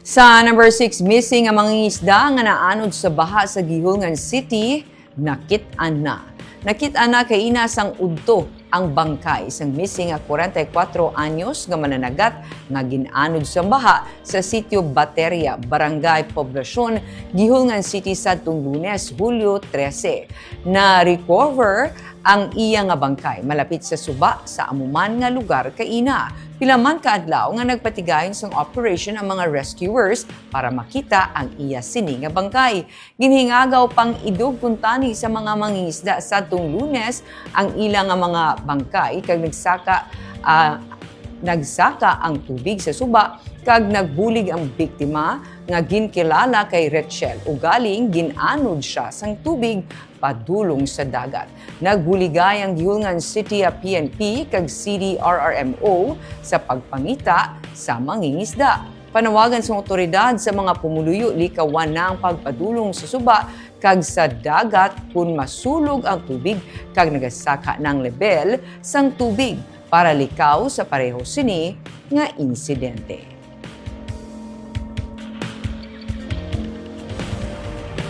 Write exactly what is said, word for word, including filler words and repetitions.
Sa number six, missing ang mangingisda nga naanod sa baha sa Guihulngan City, nakit-an na. Nakit-an na kaina sang udto ang bangkay sang missing nga kwarenta y kuwatro anyos nga mananagat nga gin-anod sa baha sa sitio Bateria, Barangay Poblacion, Guihulngan City, sadtong Lunes, Hulyo trese. Na-recover ang iya nga bangkay malapit sa suba sa amo man nga lugar kaina. Pila man ka adlaw nga nagpatigayon sang operation ang mga rescuers para makita ang iya sini nga bangkay. Ginhingagaw pang idog kuntani sa mga mangingisda sadtong Lunes ang ila nga mga bangkay kag nagsaka, ah, nagsaka ang tubig sa suba kag nagbulig ang biktima nga ginkilala kay Rachel, ugaling gin-anod siya sang tubig padulong sa dagat. Nagbuligay ang Guihulngan City P N P kag C D R R M O sa pagpangita sa mangingisda. Panawagan sang awtoridad sa mga pumuluyo, likawan na ang pagpadulong sa suba kag sa dagat kon masulog ang tubig kag nagasaka na ang lebel sang tubig para likaw sa pareho sini nga insidente.